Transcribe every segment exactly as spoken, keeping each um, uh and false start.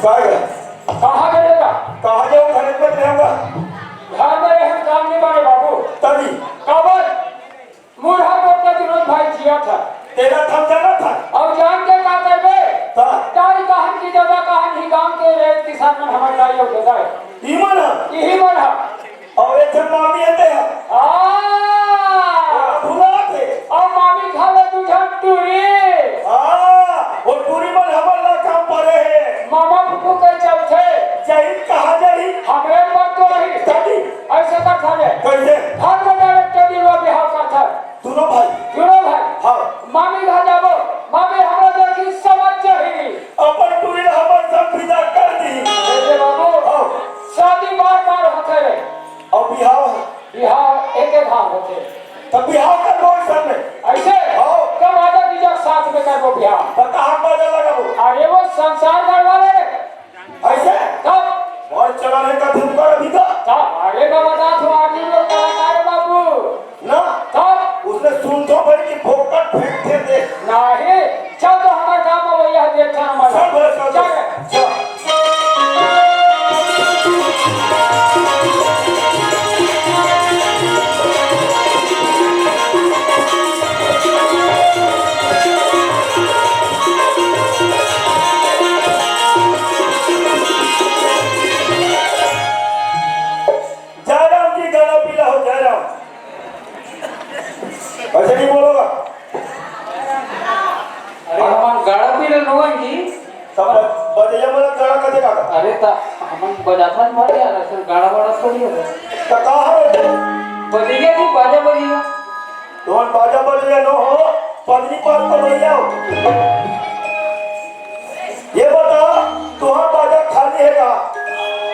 का गा? कहाँ गए गा? कहाँ जाऊँ? घर में रहूँगा। घर में रहे काम नहीं बने बाबू। तभी। काबर? मुरहा पोट्टा विनोद भाई जिया था। तेरा था, जाना था। अउ जान के का करबे? का? दाई कहन कि ददा कहन ही गाँव के रे किसान मन हमर दाई अउ ददा हे। ई मन ह? इही मन ह। अउ एक झन मामी हे ते ह? आ। भुला थे। अउ मामी घलो दू झन टूरी। आ, वो टूरी मन हमर ला काम परे हे। मामा फूफू के चलथे। जाही कहाँ जाही? हमरे मन तो रही। जाही। अइसे करथा रे। कइसे? भाग बजावे के दिलवा बिहाव करथा। दूनों भाई। दूनों भाई। हाँ। मामी घर जाबो, मामी हमरा देखी समझ जाही। अपन टूरी ला हमर संग विदा कर दी। ए रे बाबू, हाँ। शादी बार बार होथे रे। अउ बिहाव? बिहाव एके घाव होथे। त बिहाव करबो ओइसन में। अइसे? हाँ। तब आजा जीजा साथ में करबो बिहाव। त कहाँ बाजा लगाबो? अरे वो संसार घर वाले रे। अइसे? तब? बड़ चलन हे का धुमकर अभी का? तब अरे मैं बता तू आदमी लोग कलाकार बाबू। ना। तब? उसने सुन तो भाई कि फोकट फेंक दे दे। नहीं, चल तो हमारे गाँव में वही है, देखा हमारे। चल बोले, चल, चल। चल। जयराम जी, गाना पीला हो, जयराम। ऐसे नहीं बोलोगा? अरे, हमन गाड़ा पी ले नोहन जी। तब ब-, बजैया वाला गाड़ा कथे का? अरे, त हमन बजाथन भर यार, असल गाड़ा वाड़ा थोड़ी है। त का है? बजैया जी, बाजा बजैया। तुमन बाजा बजैया नो हो, पत्नी पास तो बजैया हो। ये बता, तुहार बाजा खाली है का?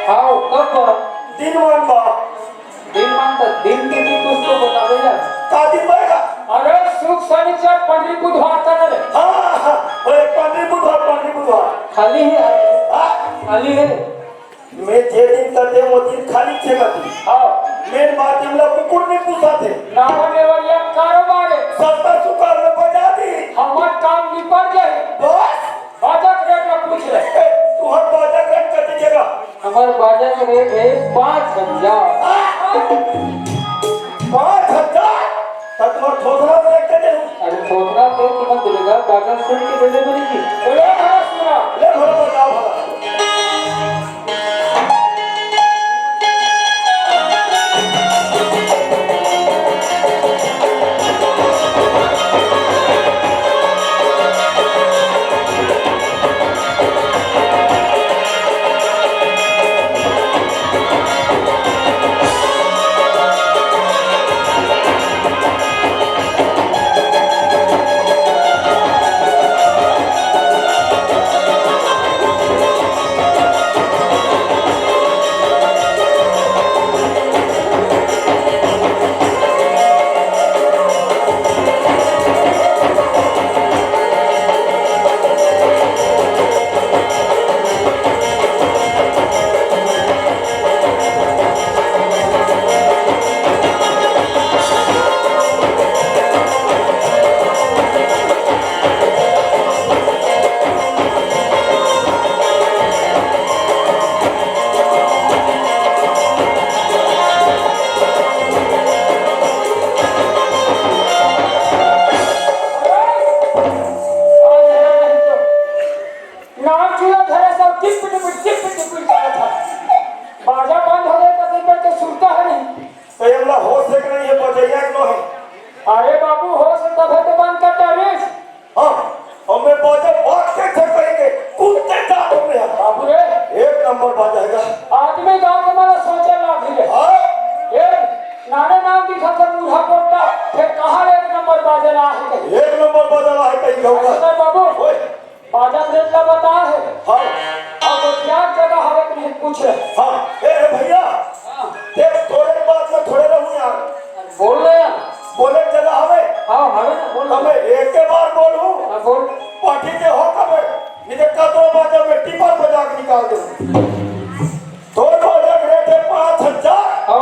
हाँ, कब बा? दिन मान बा। दिन मान त दिन के भी कुछ तो बतावे यार। का दिन बा? अरे, सुख शनिचर पंडरी बुधवार का रे। हाँ, हाँ, ओए, पंडरी बुधवार, पंडरी बुधवार। खाली है यार। हाँ? खाली है। मैं जे दिन कर दे, वो दिन खाली छे का दिन। हाँ। मेन बात हमला कुकुर नहीं पूछा थे। नावा नेवरिया कारोबार है। सस्ता सुकार में बजा दी। हमार काम निपट जाए। बस। बाजा के रेट ला पूछ ले। ए, तुहार बाजा के रेट कते जगह? हमार बाजा के रेट है पाँच हजार। पाँच हजार? तब तुहार थोथरा देख के दे। अरे थोथरा देख के मत देगा, बाजा सुन के दे दे मेरी जी। ले भला सुना, ले भला बजा भला। नाम चूड़ा धरे सब टिप टिप, टिप टिप करत हे। बाजा बंद हो जाए तो दिन भर के सुरता है नहीं। तो ये वाला होश है कि नहीं, ये बजैया कि नहीं? अरे बाबू, होश है तभे तो बंद कर डालिस। हाँ, और मैं बाजा बाज के छटकाई के कूदते जा तुम यहाँ। बाबू रे। एक नंबर बाजा है। आदमी गाँव के मारा सोचे ना भी रे। हाँ। ए, नाने नाम दिखा कर बूढ़ा पोटा, फिर कहाँ एक नंबर बाजा ला है? एक नंबर बाजा ला है कहीं कहूँगा। अच्छा बाबू। ओए। बाजा के रेट ला बता है। हाँ। अब वो क्या जगह हवे कि नहीं पूछ रहे। हाँ। ए, ए भैया। हाँ। देख, थोड़े बात में थोड़े रहूँ यार। बोल रहे हैं। बोले जगह हवे। हाँ, हवे ना, बोल। हमें एक के बार बोलूँ। हाँ, बोल। पार्टी के हो कबे। नहीं तो कतरो बाजा में टिपर बजा के निकाल दे। तोर बाजा के रेट है पाँच हजार। हाँ।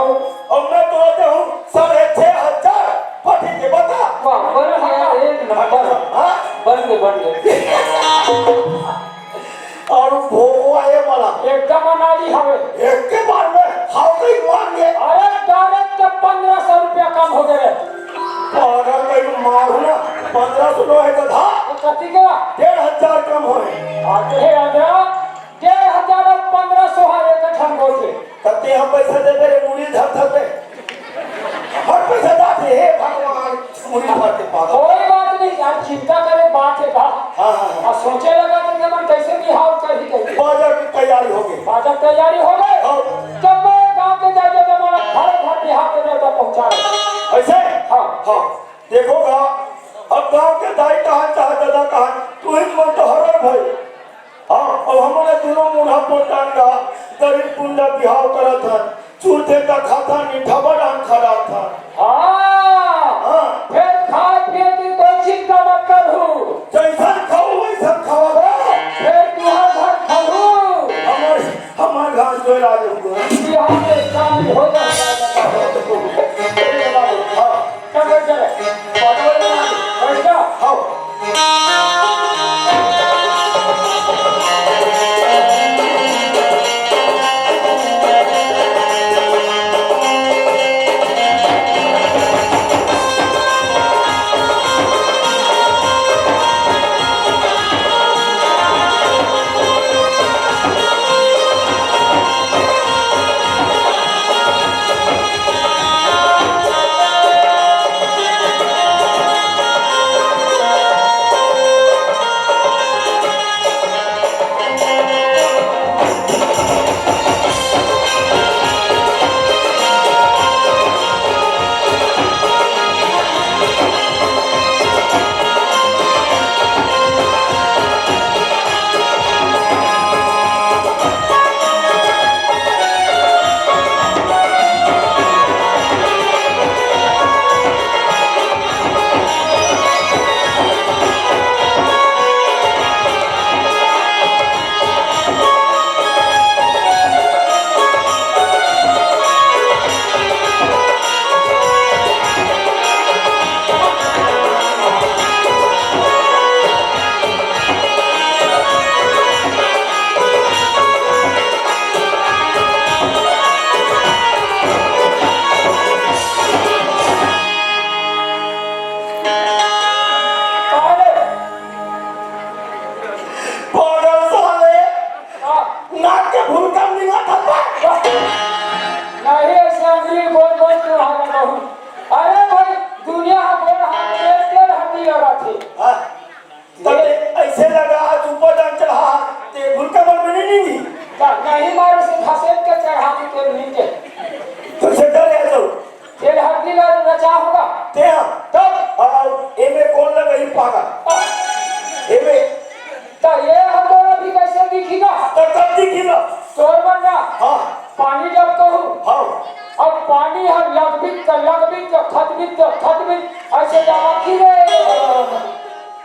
और मैं तो दे हूँ साढ़े छह हजार। पार्टी के बता। वाह, बन गया, एक नंबर। हाँ? बन गए, बन गए। और भोगवा है कम हो गए। पागल कहीं मारू ना, पन्द्रह सौ नो हे गधा। तो कति के? डेढ़ हजार कम होए। आते हे अंधरा, डेढ़ हजार अउ पन्द्रह सौ हा एक ठन गोठे। कते हम पैसा देबे रे, मुड़ी धर धर दे। हर पैसा जाथे, हे भगवान, मुड़ी धर के पागल। कोई बात नहीं यार, चिंता करे बात हे का? हाँ, हाँ, हाँ। आ सोचे लगा तो मन कैसे बिहाव करही कहिके। बाजा के तैयारी हो गई। बाजा के तैयारी हो गई? हाँ। जब मैं गाँव के जाए, जब मैं घर घर बिहाव के न्योता पहुँचा रहे। ऐसे? हाँ। हाँ। देखो गा, अब गाँव के दाई कहा चाहे दादा कहा, तू ही मन तो हरो भाई। हाँ, अब हमन दूनों मुड़ा पोटान गा, गरीब पुंडा बिहाव करत हन, चूर देता खाता, मीठा बदाम खराब था। हाँ। हाँ। फिर खाए पिए की कोई चिंता मत करू। जैसन खाऊ वैसन खावा बा। फिर तुहर घर खाऊ। हमर, हमर घर जो राज हुआ। बिहाव में शामिल हो जा। हाँ। चल, बैठ जा। बैठ जा। हाँ। पागल साले, नाक के भुलका निकलत हवे। नहीं, ऐसे अंगली गोल गोल क्यों हाथ में कहूँ? अरे भाई, दुनिया हा गोल हाथ में तेल हड्डी लगा थे। हाँ। तब ये ऐसे लगा, आज ऊपर डाल चढ़ा, ते भुलका मन में नहीं, नहीं। का नहीं मारे से घसेट के चढ़ा दी तेल नीचे। तो से डर है तो। तेल हड्डी ला रचा होगा। ते हाँ। तब? और एमे कौन लगा ही पागा? हाँ। एमे। तो ये हम दोनों भी कैसे दिखी ना? तो कब दिखी ना? तोर मन ना। हाँ। पानी जब कहूँ। हाँ। अब पानी हम लगबित तो लगबित तो खतबित तो खतबित ऐसे जमा की रे। हाँ।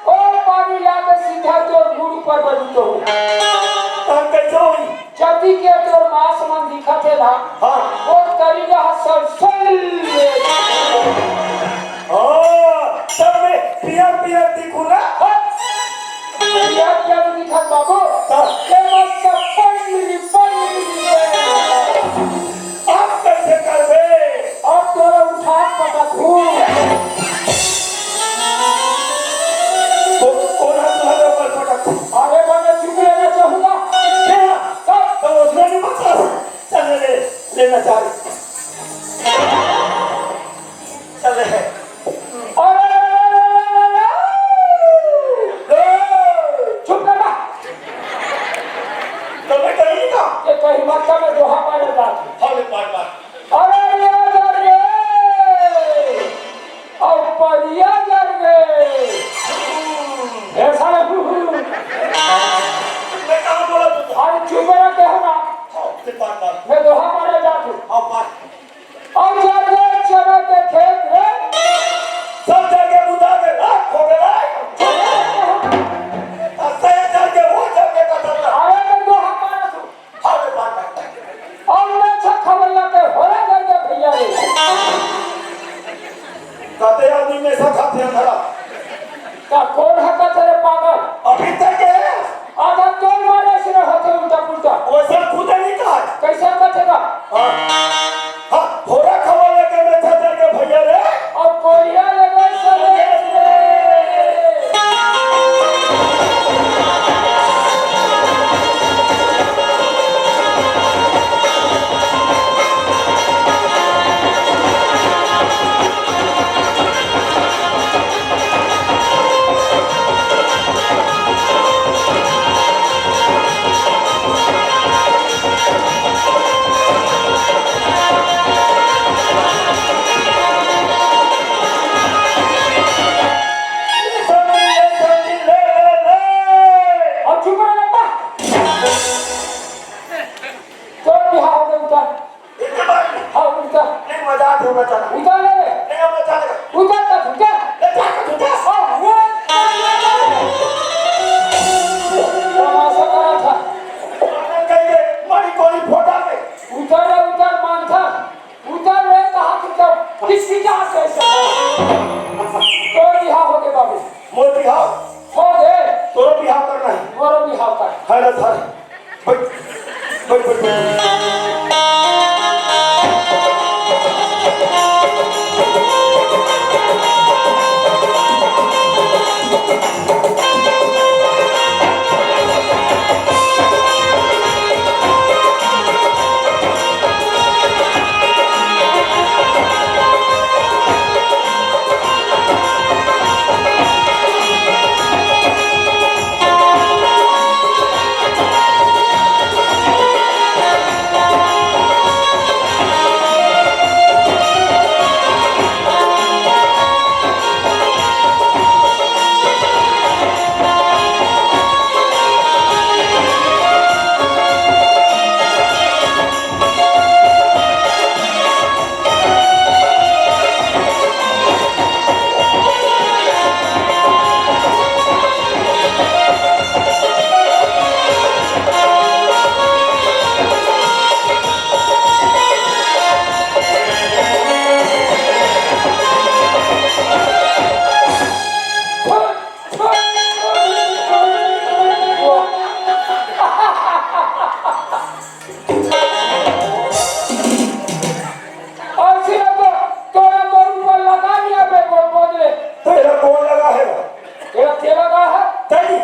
ओ पानी लाके सीधा तोर मुड़ पर बजू तो। तब कैसे होई? जदी के तोर मास मन दिखत हे ना, हाँ। वो करी रहा सल सल। हाँ, तब मैं पियर पियर दिखू ना? हाँ। पियर पियर दिखत बाबू। हाँ। ये मत सब पन्नी, पन्नी। अब कैसे करबे? अब तोरा उठा पटक हूँ। को-, कौन हाथ तुम्हारे ऊपर पटक? अरे, मैं चुप रहना चाहूंगा। क्या? तब तो उसने नहीं बचा। चल, ले, ले, लेना चाह रही। चल, ले। अरे, अरे, अरे, अरे, अरे, अरे। ए! चुप कर बा। तो मैं कहीं का? ये कहीं मत कर, मैं दोहा पाने जात हूँ। हाँ, ले, पार, पार। अरे, ये जर गे, और परिया जर गे। ऐसा ना, हु, हु। मैं कहाँ बोला तुझे? अरे, चुप रह, कहो ना। हाँ, ले, पार, पार। मैं दोहा पाने जात हूँ। हाँ, पार। अउ जर गे चना के खेत रे। सब जर गे बुता के राख हो गे रे। अउ से जर गे वो जर गे कटल रे। अरे मैं दोहा मारत हूँ। हाँ, मैं बात करता हूँ। अउ मैं छक्का भैया के होरा जर गे भैया रे। कते आदमी में से खाते हैं धरा। का कोन ह कथे रे पागल? अभी तक है। आधा तोल मारे से होथे उल्टा पुल्टा। वैसे खुद नहीं कहा। कैसे कथे गा? हाँ। हाँ, थोड़ा खबर लेके बैठा जाके भैया रे। हाय रे सर, बैठ, बैठ, बैठ, बैठ। ऐसे लगा, तोरा मोर ऊपर लगा लिया बे, वो बदले। तेरा कौन लगा है? तेरा तेरा लगा है? तेरी।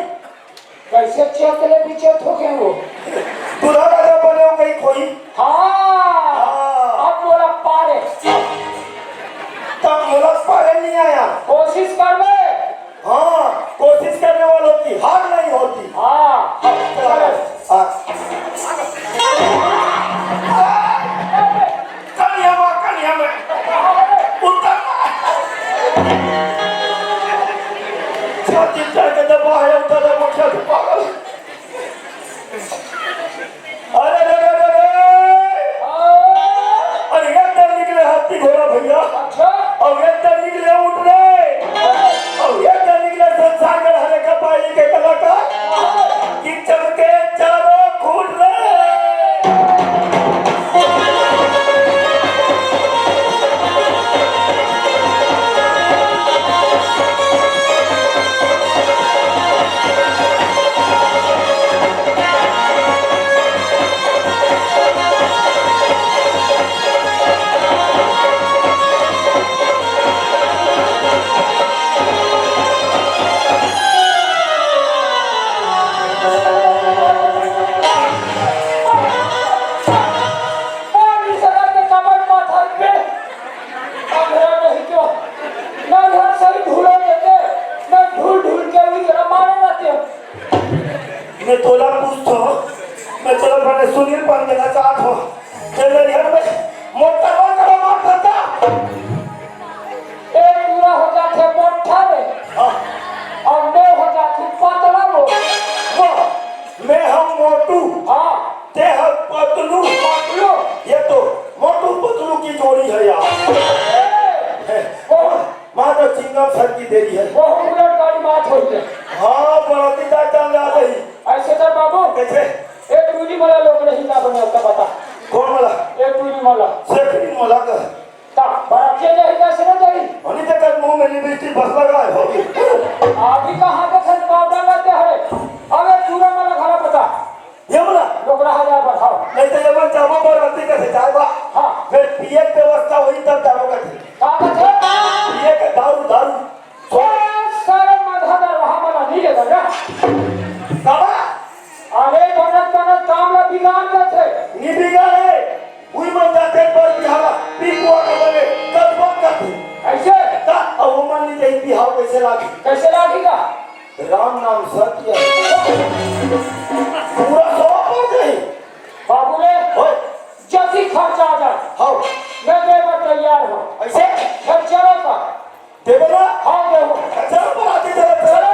कैसे चेत ले भी चेत हो गए वो? दूल्हा राजा बने हो गई कोई? हाँ। हाँ। अब मोला पारे। तब मोला पारे नहीं आया। कोशिश कर बे। हाँ, कोशिश करने वालों की हार नहीं होती। हाँ। हाँ। कनिया माँ, कनिया में। उतर। छाती चढ़ के दबा है, उतर दबा, क्या पागल। अरे, अरे, अरे, अरे, अरे। अरे, एकदम निकले हाथी घोड़ा भैया। अच्छा। और एकदम निकले ऊँट रे। और एकदम निकले संसार में हरे कपाली के कलाकार। कि चमके चारों खूंट रे। अंधरा नहीं तो, ना घर सही ढूंढो देते, ना ढूंढ ढूंढ के भी जरा मारे रहते हो। मैं तोला पूछथो, मैं तोला बने सुनील पान देना चाहत हो। ते नरिहर में मोटा बन कर मार देता। एक पूरा हो जाथे मोटा रे। हाँ। और मैं हो जाथी पतला वो। वो, मैं हम मोटू। हाँ। ते हम पतलू। पतलू। ये तो मोटू पतलू की जोड़ी है यार। ए, है। बहुत माँ तो चिंगम सर की देरी है। बहुत उलट गाड़ी बात होई है। हाँ, बराती जाता ना रही। ऐसे कर बाबू। कैसे? एक टूरी मला लोग नहीं ना बने, उसका बता। कौन मला? एक टूरी मला। सेठ भी मला का। ता, बराती नहीं कैसे ना जाई? होनी तो कल मुंह में लिपस्टिक बस लगा है, होगी। अभी कहाँ के खन पाउडर लगते हैं? अबे पूरा मला खराब बता। ये बोला? लोग रहा जा बढ़ाओ। नहीं तो ये मन जाबो पर गलती कैसे जाएगा? हाँ। फिर पिए के व्यवस्था हुई तब जाबो कैसे? का बात है? पिए के दारू, दारू। ए, सारे माथा दरवाहा मला नहीं लेगा ना? बाबा! अरे बनत बनत काम ला बिगाड़ देथे। नहीं बिगाड़ है। हुई मन जाते पर बिहावा, पी कुआ के बने, कब बक करते। ऐसे? ता, अब वो मन नहीं जाई बिहाव कैसे लागी? कैसे लागी का? राम नाम सत्य है। पूरा सौ पर जाई। बाबू रे, ओए। जल्दी खर्चा आ जाए। हाँ। मैं देवे तैयार हूँ। ऐसे? फिर चलो का? देवे ना? हाँ, देवे। चलो, पर आते चलो, चलो। चलो।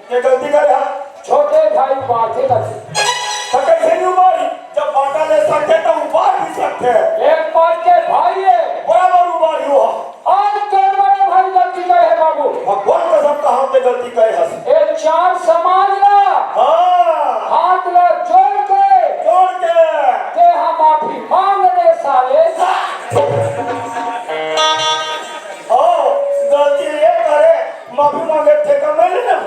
के गलती करे हा? छोटे भाई उबारथे गलती। त कइसे नहीं उबारी? जब बांटा ले सकथे, त उबार भी सकथे। एक बात के भाई हे। बराबर उबारी हो। आज के बड़े भाई गलती करे हे बाबू। भगवान कसम कहा ते गलती करे हस। ए चार समाज ला। हाँ। हाथ ला जोड़ के। जोड़ के। ते हा माफी मांग ले साले। ओ, गलती ये करे, माफी मांगे ठेका मिले ना।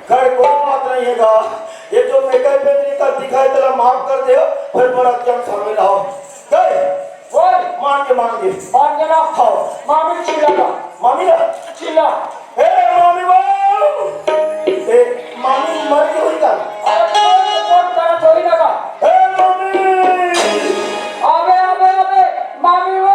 खैर, कोई बात नहीं हे गा। ये जो मेकअप पे नहीं कर दिखाई, तेला माफ कर दे, फिर बरातिया में शामिल हो। गए? बोल। मान के, मान के। मान के ना। हाँ। मामी चिल्ला ना। मामी ना? चिल्ला। ए, मामी बाबू! ए, मामी मर गई होई का? अरे, फोन, फोन करा थोड़ी ना का। ए, मामी! अबे, अबे, अबे, मामी वो।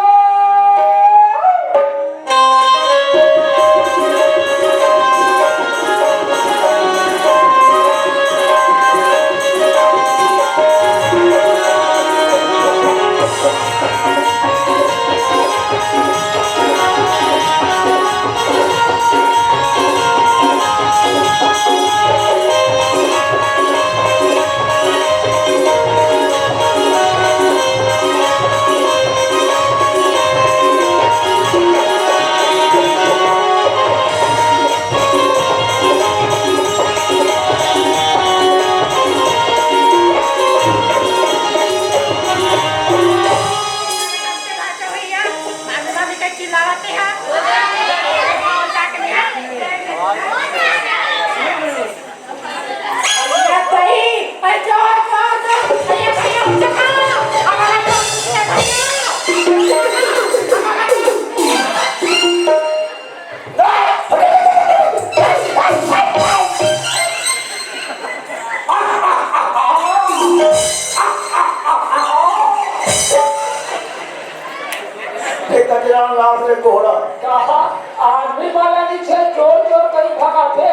ए कचरा लाश रे कोहड़ा। कहा, आदमी वाला नी छे, चोर चोर कहीं भगाथे,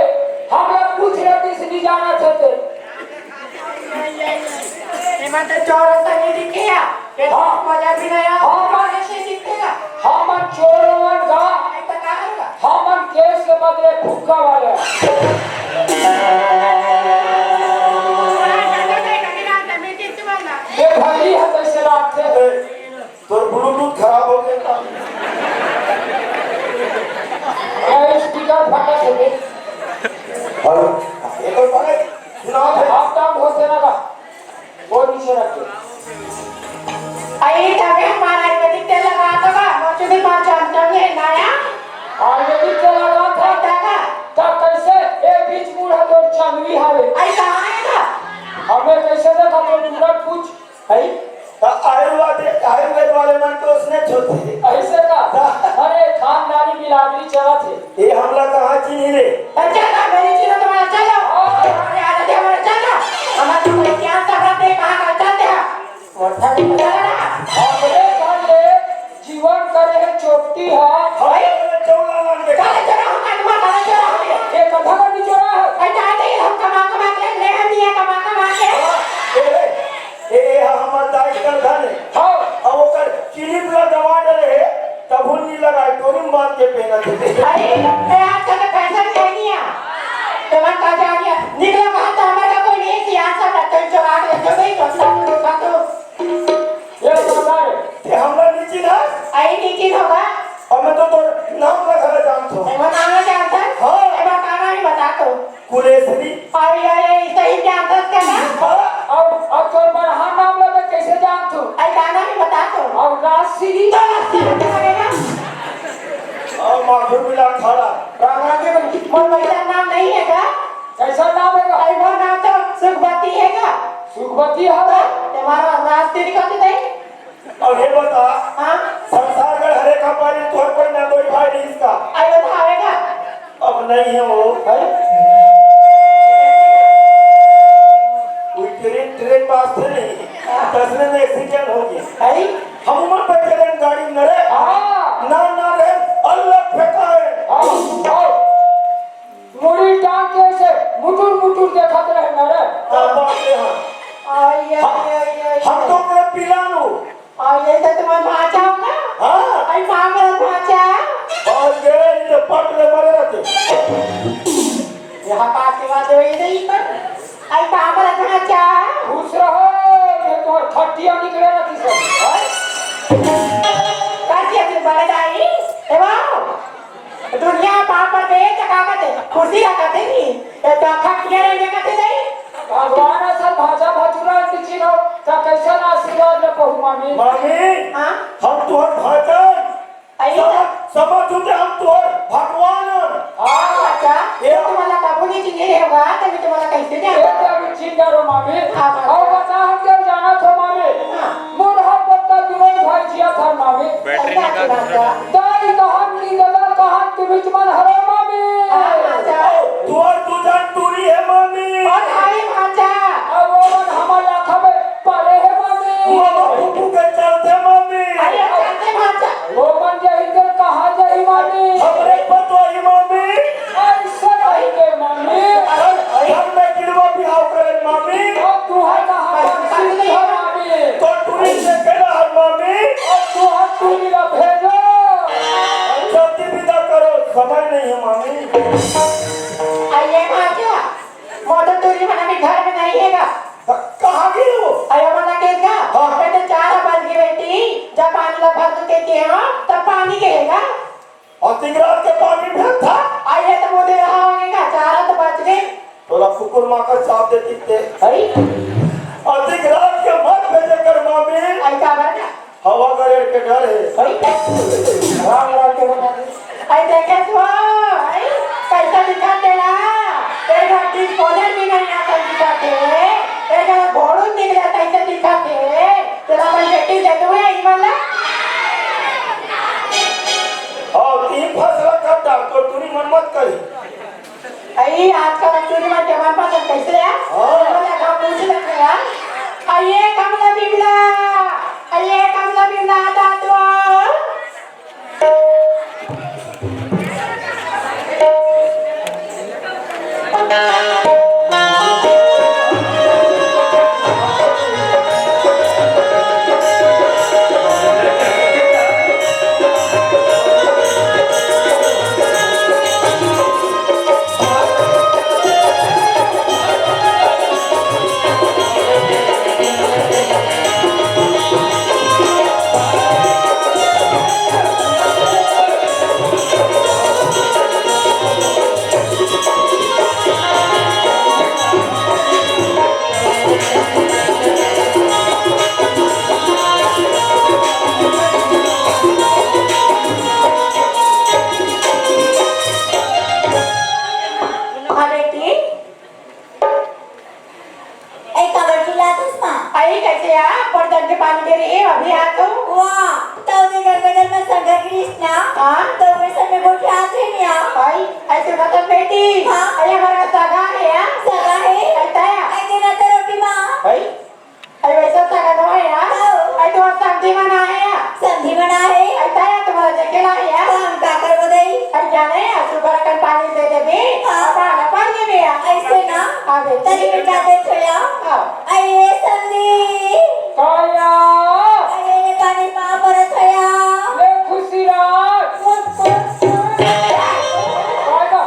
हम लोग कुछ रद्दी से नहीं जाना चाहते। एमा तो चोर तो नहीं दिखे या, के हाँ। मजा भी नहीं आया, हाँ। मजा से दिखे या। हमन चोर हवन गा, नहीं तो का होगा? हमन केस के बदले फुक्का वाले। ये भली है, कैसे लागते हैं? तोर Bluetooth खराब हो गया था। ये speaker फटा से देख। हेलो, ये तो बड़ा सुना दे। आप काम हो से ना का? वो नीचे रख दो। अरे, तबे हमारा आयुर्वेदिक तेल लगा तो का? मोचू भी मार जानता हूँ, ये नया। आयुर्वेदिक तेल लगा था? लगा। तब कैसे? ए बीच बूढ़ा तो चांदनी हावे। आई कहाँ है ना? हमें कैसे देखा तो तुरंत पूछ। है? त आयुर्वेद, आयुर्वेद वाले मन तो उसने छूते। ऐसे का? हाँ। अरे, खानदानी बिरादरी चलत हे। ये हमला कहाँ चीन्ही रे? अच्छा, ना मेरी चीन्हो तुम्हारा चलो। हाँ। अरे, आजा दे हमारे चलो। हमारे तुम्हारे क्या सब रहते हैं, कहाँ का चलते हैं? मोटरसाइकिल पे चलो ना। हमरे घर ले जीवन करे हे चोटी हा। भाई, चौला लग गए। काले चोरा हूँ, काले मार, काले चोरा हूँ। ये कथा का भी चोरा है। ऐसा आते ही हम कमा कमा के ले, हम ये कमा कमा के। हाँ, ए, ए, ए, हमर दाई कर धन है। हाँ। अब ओकर clip ला दबा डरे है, तब हुन नहीं लगाए, डोरी में बांध के पहनत है। अरे, ए, आजकल के fashion है नहीं है। तो मन का जा रही है। निकलो बाहर तो हमारे का कोई नहीं है, सियासत है, तो चोरा के, तो नहीं, तो सब, तो सब। ये बता रे। ये हमला नितिन है? आई नितिन होगा। अब मैं तो तोर नाम ला घला जानत हूँ। एगो नाम ला जानत है? हाँ। एगो का नाम ही बता तो। कुलेश्री। आई, आई, आई, सही जानत है का ना? हाँ। अब, अब तोर बड़हा नाम ला मैं कैसे जानत हूँ? आई का नाम ही बता तो। अब राजश्री। तो राजश्री बता देना। और माधुर मिला खड़ा। राम राम के मन, मन वैसा नाम नहीं है का? कैसा नाम है का? आई वो नाम तो सुखवती है का? सुखवती है का? तुम्हारा राजश्री का तो नहीं? अब ये बता, हाँ? संसार में हरे का पानी तो हर कोई ना कोई भाई नहीं इसका। अरे, वो तो आवेगा। अब नहीं है वो। है? कोई ट्रेन, ट्रेन पास थे नहीं। दसवें में accident हो गया। है? हम उमर पर चले गाड़ी में रे। हाँ। ना, ना रे, अल्लाह फेंका है। हाँ, हाँ। मुड़ी टांग के ऐसे मुटुर मुटुर देखत रहे ना रे। हाँ, बाप रे, हाँ। आई, आई, हम, आई, आई, हम आई। तो तेरे पिलान हो। आई, ये तो तुम्हारा भांचा होगा? हाँ। आई, माँ मेरा भांचा। और गए तो पट ले मरे रहते। यहाँ का आशीर्वाद देवे ही नहीं पर। आई पापड़ कहाँ क्या? खुश रहो, ये तो खटिया निकले ना किसी। ओए? कर दिया फिर बड़े दाई। ए वाह। दुनिया पापड़ दे चका करते। कुर्सी रखते नहीं। ए तो खटिया रहने करते नहीं। भगवान असल भाजा भजूरा किसी हो, तो कैसा ना आशीर्वाद ले पहु मामी? मामी, हाँ? हम तुहर भाजा। अरे समझ, समझ उठे हम तोर भगवान हन। हाँ, अच्छा, ये ये तुम्हारा कबू नहीं चिन्हे होगा, तो मैं तुम्हारा कैसे जाऊँ? ये क्या भी चिन्ह करो मामी? हाँ, हाँ। और बता हम क्या जाना था मामी? हाँ। मोर हाथ पत्ता दुनो भाई जिया था मामी। बैटरी अच्छा, निकाल दूसरा। दाई कहान की गला कहान के बीच मन हरो मामी। हाँ, अच्छा। तोर दू जन टूरी है मामी। और भाई भांजा। अब वो मन हमार लाखा में पड़े है मामी। वो फूफू के चलते मामी। अरे, चलते भांजा। वो मन जाही तो कहाँ जाही मामी? हमरे पतोही मामी। ऐसा नहीं के मामी। घर, घर में गिरवा बिहाव करे मामी। और तू है ना हमार सिंह मामी। तो टूरी से कहना है मामी। और तू है टूरी ला भेजो। जल्दी विदा करो, समय नहीं है मामी। आइए भांजा, मोटर टूरी मन अभी घर में नहीं है ना? कहाँ गए वो? अयो मना के का? हाँ। कहते चार बज गए बेटी, जब पानी ला भर के के हो, तब पानी कहेगा। और तिगरात के पानी में था? आइए तो मोदी रहा होंगे का, चार तो बज गए। तोला कुकुर माँ का चाप देती ते। अरे? और तिगरात के मत भेजे कर मामी। आई का बरना? हवा गरेर के डर है। भाई, राम राम के बता दे। आई देखे तो, आई कैसा दिखा तेरा? तेरा डिस्पोजल भी नहीं आता दिखा के। तेरा घोड़ू निकला कैसे दिखा के? तेरा मन बेटी जतुए आई वाला? और तीन फसला कर डाल, तो टूरी मन मत करी। अई, आजकल टूरी मन जवान पास कैसे है? हाँ। बोले, का पूछ ले यार। अये कमला बिमला, अये कमला बिमला, आ जा तू। हाँ बेटी। ए, काबर चिल्लात हस माँ? अई, कैसे आ? पर जल्दी पानी दे रही है, अभी आ तो। वाह, तब भी गंगा जल में संघा गिरिस ना। हाँ? तो वैसे में गोठियात रही ना। अई, ऐसे मतलब बेटी। हाँ? अरे, हमारा सगा है, हाँ? सगा है? ऐसा है? ऐसे ना तो रोटी माँ। अई? अरे वैसा सगा तो है यार। हाँ। अरे तुम्हारा समधी मना है यार। समधी मना है। अरे ताया तुम्हारा देखे ला है यार। तो हम का करबो दई? अरे जाने यार, सुबह कन पानी दे दे बे। हाँ। अब आना पानी में यार। ऐसे ना। हाँ बेटी। तनी बेटा दे छोया। हाँ। अरे समधी। काया। अरे ये पानी माँ परत है यार। ले खुशी रात। काया।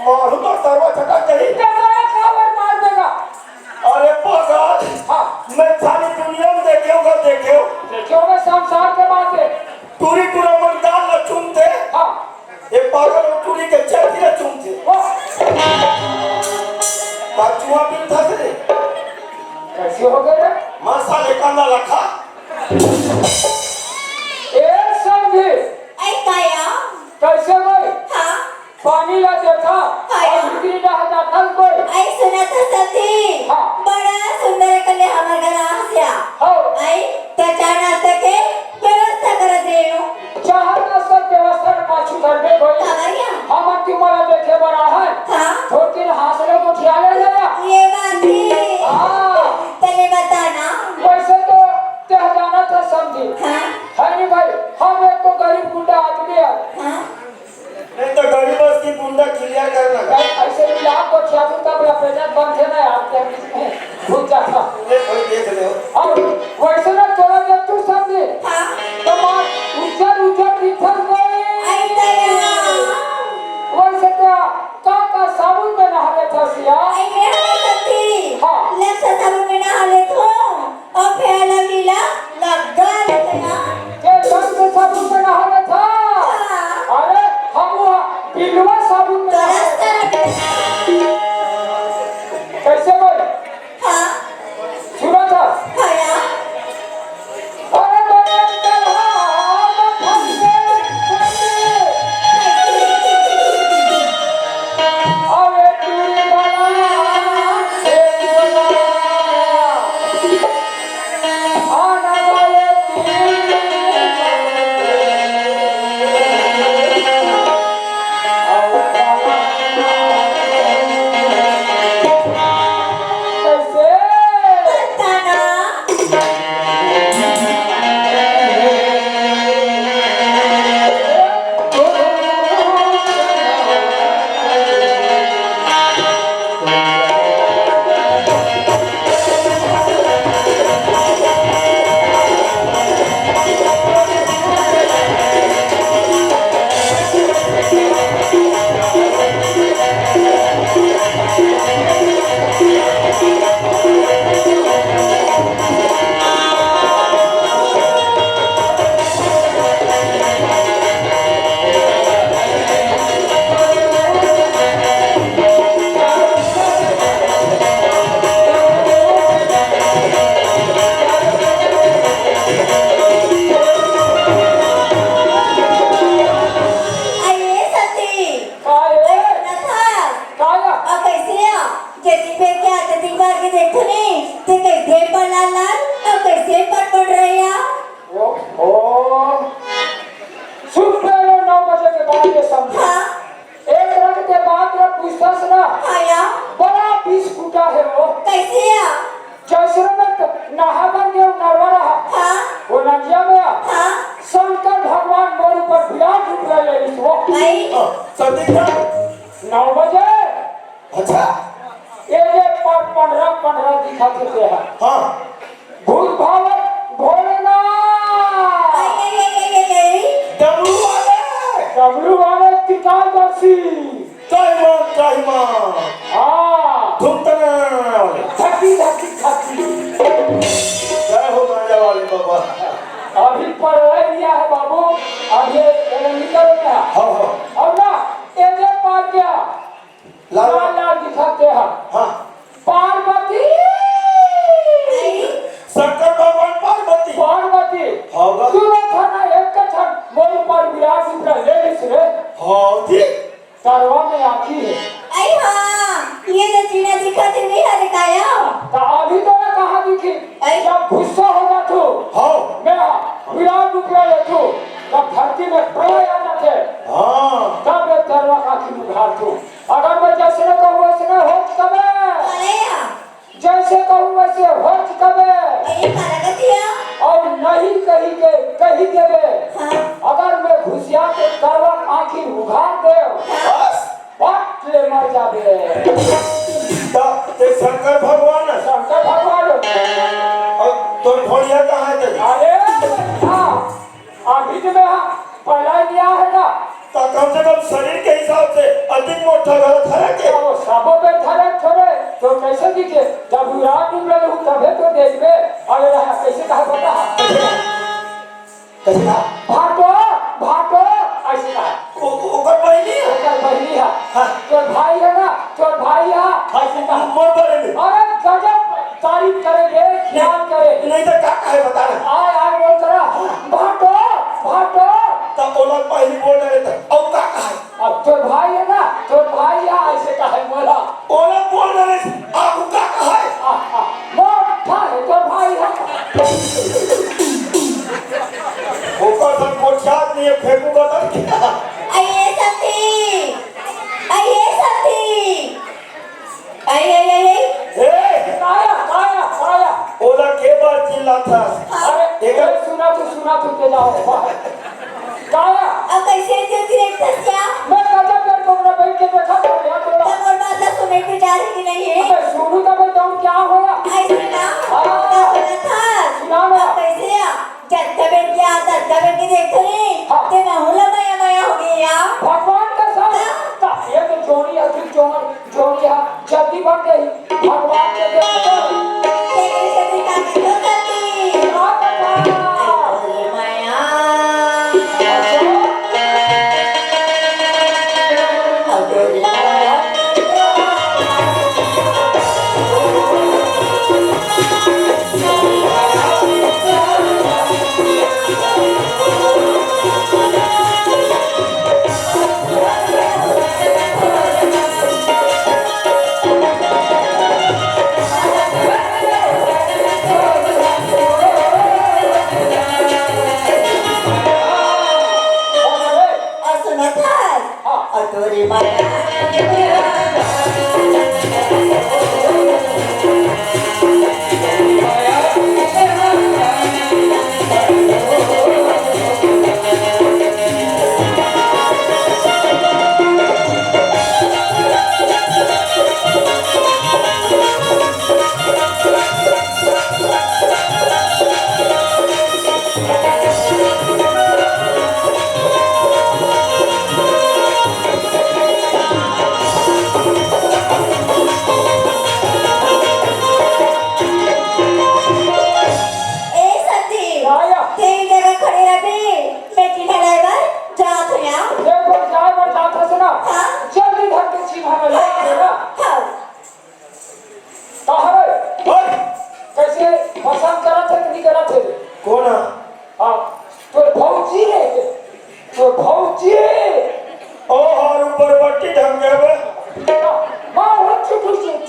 मारू तो सर्व छटक गई। जमाना काबर मार देगा। अरे पागल, हाँ। मैं सारी दुनिया में देखे होगा, देखे हो। देखे होगा संसार के बातें। टूरी टूरा मन गाल ला चूमते। हाँ। ये पागल और टूरी के चेहरे ला चूमते। वाह। बाजुआ भी था रे। कैसे हो गए रे? मासा लेकांदा लखा। ए समधी। ऐ काया। कैसे भाई? हाँ। पानी ला देखा, हाँ। और भीतरी डहा जाथस कोई। अई सुना तो समधी, हाँ। बड़ा सुंदर कले हमर घर आस या। हाँ। अई तो चाय नाश्ता के व्यवस्था कर देयो। चाय नाश्ता के व्यवस्था पाछू घर में कोई। कावरिया। हम तुम्हारा देखे बड़ा है। हाँ। छोटी हाथ ले को ठिया ले गया। ये बात है। हाँ। पहले बताना। वैसे तो तय जाना था समधी। हाँ। है नहीं भाई, हम एक तो गरीब गुंडा आदमी है। हाँ। नहीं तो गरीब बस की गुंडा क्लियर कर लगा। ऐसे भी लाख को छापू जतिन बेर के आते दिन भर के देखो ने, ते कैसे पर लाल लाल और कैसे पर पड़ रहे या? ओहो, सुबह में नौ बजे के बाद ये समझे। हाँ। एक रंग के बात रे पूछता से ना। हाँ या। बड़ा बीस फुटा है वो। कैसे या? जैसे में तो नहा कर के नरवा रहा। हाँ। वो नदिया में। हाँ। शंकर भगवान मोर ऊपर विराट रूप ले ले इस वक्त। आई। हाँ, सर देखा। नौ बजे। अच्छा। ये जे पर पंद्रह पंद्रह दिखा देते हैं। हाँ। भूत भावत भोलेनाथ। आई, आई, आई, आई, आई, आई। डमरू वाले। डमरू वाले त्रिकालदर्शी। जय मां, जय मां। हाँ। धुमतना वाले। धकी, धकी, धकी। जय हो गांजा वाले बाबा। अभी पढ़ाई लिया है बाबू, अभी ये निकल गया। हाँ, हाँ। और ना, ये जे पार गया। लाल लाल दिखत हे। हाँ। पार्वती! शंकर भगवान पार्वती। पार्वती। हाँ बा। तू ना था ना एक कथन, मोर ऊपर विराट रूप ले लिस रे। हाँ जी। तरवा में आँखी हे। अई हाँ, ये तो जीना दिखत हे नहीं हरे काया। तो अभी तो मैं कहाँ दिखी? अई। जब गुस्सा हो जाथू। हाँ। मैं विराट रूप ले लेथू। जब धरती में प्रलय आ जाथे। हाँ। तब मैं तरवा का आँखी उघारथू। अगर मैं जैसने कहूँ वैसने होच कबे। अरे या। जैसे कहूँ वैसे होच कबे। अरे काला कतिया। और नहीं कही के, कही देबे। हाँ। अगर मैं घुसिया के करवा आँखी उघार दे। हाँ। बस, पट ले मर जाबे। त ते शंकर भगवान। शंकर भगवान। और तोर भोलिया कहाँ हे तेरी? अरे, हाँ। अभी तो मैं पहला ही लिया है ना। तो कम से कम शरीर के हिसाब से अधिक मोटा गलत है के? वो सबो पे धरे थोड़े, तो कैसे दिखे? जब विराट रूप में रहूं तबे तो देखबे। अरे रहा, कैसे कहा पता है? कैसे कहा? भाटो, भाटो, ऐसे कहा। ओ-, ओ-, ओकर बहिनी है? ओकर बहिनी है। हाँ। तोर भाई है ना, तोर भाई है, ऐसे कहा। मोर बारे में? अरे गजब तारीफ करेंगे, ख्याल करे। नहीं तो का कहे बता ना। आय, आय बोल करा, भाटो, भाटो। तब ओला पहली बोल रहे थे, अब का कहे? अब तोर भाई है ना, तोर भाई है, ऐसे कहे बोला। ओला बोल रहे थे, अब का कहे? आ, आ, मोटा है तोर भाई है। ओकर सब मोटियात नहीं है, फेंकू बदल क्या? आइए सती, आइए सती। आई, आई, आई, आई। ए! काया, काया, काया। ओला के बार चिल्लाथस? अरे, एकर ए, सुना तो, सुना तो, के जाओ। काया। अब कैसे जो direct क्या? मैं गजब कर तुमने बैठ के देखा था, यहाँ तो। तब और बात ला सुने पे जा रही कि नहीं है? अबे, सुनू तब बताऊँ क्या होया? ऐसे ना। हाँ। क्या होया था? सुना ना। अब कैसे या? जब तबे क्या, तब तबे के देखो रे। हाँ। ते माहौल मया मया हो गया। भगवान का सब। हाँ। ता-, ये तो जोड़ी है, फिर जोड़ी। जोड़िया जल्दी बन गई। भगवान के देख के। तेरी से भी ताकत हो सकती। क्या बता? अरे माया। अच्छा। अरे माया।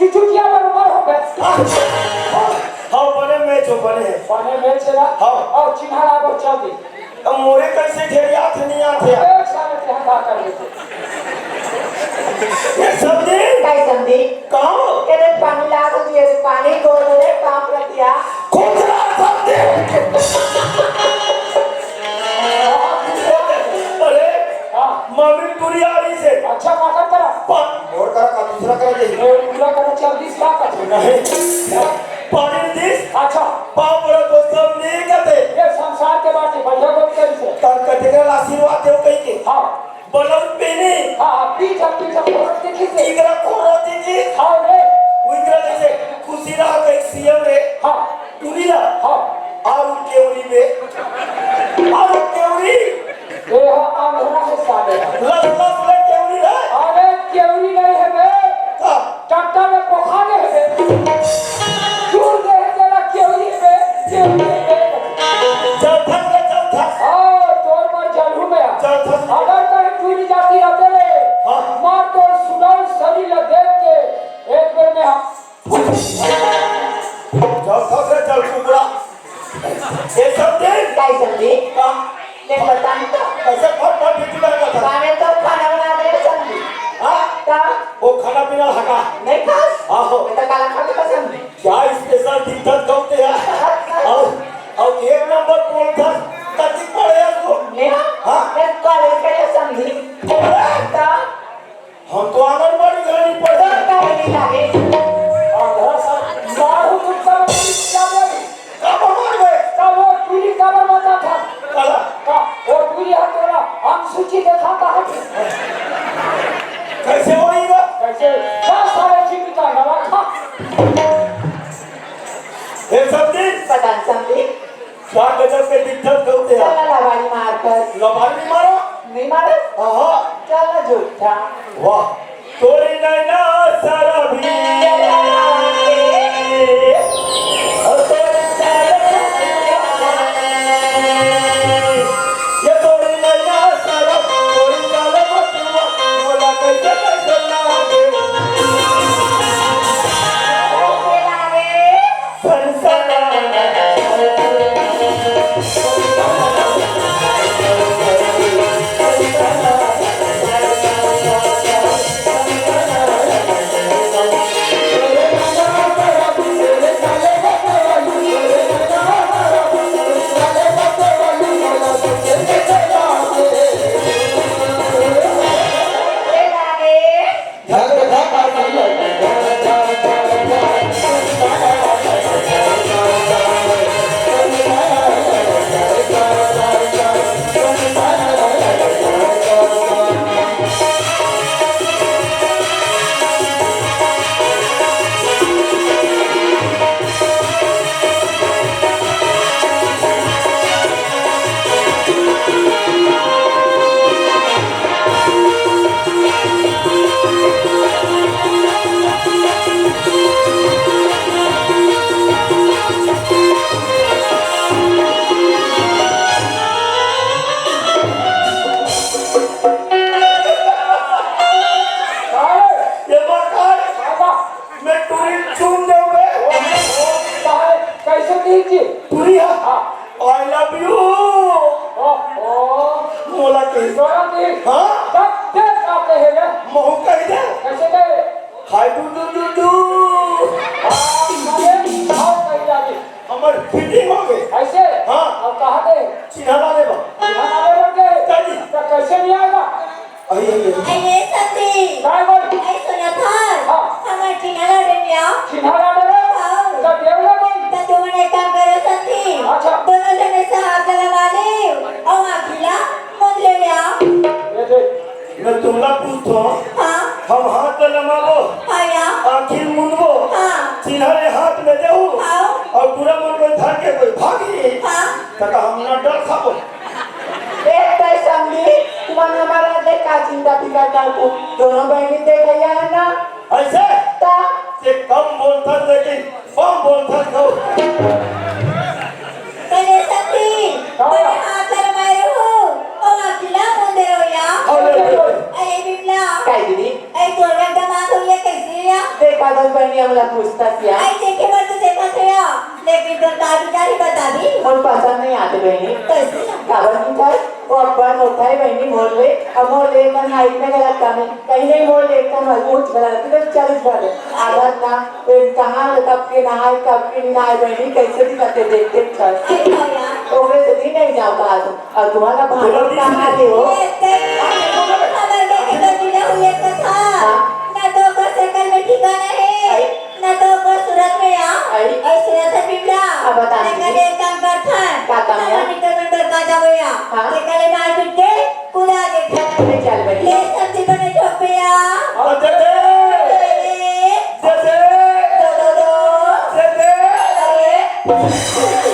कि चुटिया बरोबर हो गए। हाँ, बने मैच हो, बने। बने मैच हे ना? हाँ। अउ चिन्हा लागो चौकी। अब मोरे कैसे ढेर याद नहीं आते? एक साल के हम बात कर लेते। ये समधी? काय समधी? कहाँ? ये देख पानी लागो दिए, पानी दो दे, काम कर दिया। खुद रहा समधी। अरे, हाँ। मम्मी पूरी आ रही से। अच्छा, का कर करा? पा-, और करा का दूसरा करा दे। ए, पूरा करा चल दिस का कर? नहीं। पानी दिस? अच्छा। पाँव पड़ा तो सब नहीं कहते। ये संसार के बात है, बढ़िया बात कर से। तार कटे का आशीर्वाद देव कहीं के। हाँ। बलम पहने। हाँ, हाँ, पीछा, पीछा, फोड़ के खींचे। इकरा फोड़ के खींचे। हाँ, रे। वो इकरा जैसे खुशी रहा तो एक सीएम रे। हाँ। टूरी ला। हाँ। आलू केवरी बे। आलू केवरी। ए, हाँ, आंधरा है साले। लस लस ले केवरी रे। अरे, केवरी नहीं है बे। का? टट्टा में पोखा नहीं है बे। चूर दे है तेरा केवरी है बे। केवरी है बे। चल थक ले, चल थक। हाँ, तोर पर जलू में आ। चल थक। अगर कहीं टूरी जाती रहते रे, हाँ। मार तोर सुडौल शरीर ला देख के एक बेर में हम जल खा से जल कुकड़ा। ये सब दे। काय समधी? का? ले बताई तो। ऐसे फट फट बिजली लगा था। काने तो खाना बना दे समधी। हाँ? का? वो खाना पीना हटा। नहीं खास? आहो। मैं तो काला खा के समधी। क्या स्पेशल दिक्कत करते हैं? और, और एक नंबर बोल था, कति पढ़े हैं वो? नहीं। हाँ? मैं कॉलेज के लिए समधी। का? हम तो आंगनबाड़ी में नहीं पढ़े। तो का नहीं लागे? आधा सा मारू कुत्ता में क्या बोली? का भगवान में? का वो टूरी का बता था? काला। का वो टूरी है तोरा? हम सूची देखा था हम। कैसे होई बा? कैसे? का सारे जीवित का गला था? ये सब दिन? पता नहीं समधी। का गजब के दिक्कत करते हैं। चला लबारी मार कर। लबारी मारो। नहीं मारो? हाँ। चला झूठा। वाह। तोरी नैना शराबी। और तोरी नैना ये तोरी नैना शराब, तोरी नैना मस्तुआ, मोला कैसे कैसे लागे। ये बात है। मैं टूरी चूम देवे। काहे? कैसे दी जी? टूरी है। हाँ। I love you। ओहो। मोला कही। तोरा दी। हाँ। तब देख आते हैं ना। महू कही दे। कैसे दे? हाय डू डू डू डू। हाँ, अरे, आओ कही जाके। हमर fitting हो गए। ऐसे? हाँ। अब कहाँ दे? चिन्हा वाले बा। चिन्हा वाले बन गए? दादी। तो कैसे नहीं आएगा? अरे, अरे, अरे। अरे, संती। काय बोल? अरे, सुना था। हाँ। हमर चिन्हा ला दे दिया। चिन्हा ला दे रे? हाँ। तो देवला बोल। तो तुमने एक काम करो, संती। अच्छा। दोनों जने से हाथ लगा ले। और आखिला मुंद ले लिया। ये देख। मैं तुमला पूछतो। हाँ। हम हाथ लमाबो। हाँ या। आखिर मुंदबो। हाँ। चिन्हा रे हाथ में देहू। हाँ। और पूरा मन को धर के कोई भागी। हाँ। तका हम ना डर खाबो। एक तय समझी, तुमन हमारा देखा चिंता फिकर कर तू। दोनों बहनी देख लिया है ना? ऐसे? ता? ये कम बोलता लेकिन बम बोलता खाओ। अरे सखी, हाँ। बड़े हाथ लमाए हो, ओ अकेला मुंदे हो या। अरे, अरे, अरे। अरे बिमला। काय दीदी? अरे तोर दामाद हो ये कैसे या? देखा बहिनी हमला पूछता सिया। आई देखे बर तो देखत हे, लेकिन तोर का विचार हे बताबे? मोर पसंद नहीं आते बहिनी। कैसे? काबर नहीं था? वो अब्बड़ मोटा हे बहिनी मोर ले, अब मोर ले मन height में गलत काम है। कहीं नहीं मोर ले एकदम मजबूत गलत है, तो चल भले। आदत ना, फिर कहाँ कब के नहाए, कब के नहीं नहाए बहिनी, कैसे भी करते देखते चल। अरे भैया। ओकरे से भी नहीं जाता आज। अउ तुम्हारा भाई कहाँ थे वो? ये ते, हमर देखे तो मिला हुई एक कथा। हाँ। ना तो ओकर शकल में ठिकाना हे, आई। ना तो ओकर सूरत में आ। आई। अउ सूरत हे बिमला। अब बता ना दीजिए। करे एक काम करथन। का काम है? हमर निकल में कर का जाबो या। हाँ। ते कले मार पीट के कुदा देथन। ले चल बहिनी। ले सब्जी बने झोंक पे आ। अउ दे दे। दे दे। दे दे। दो, दो, दो। दे दे। अरे।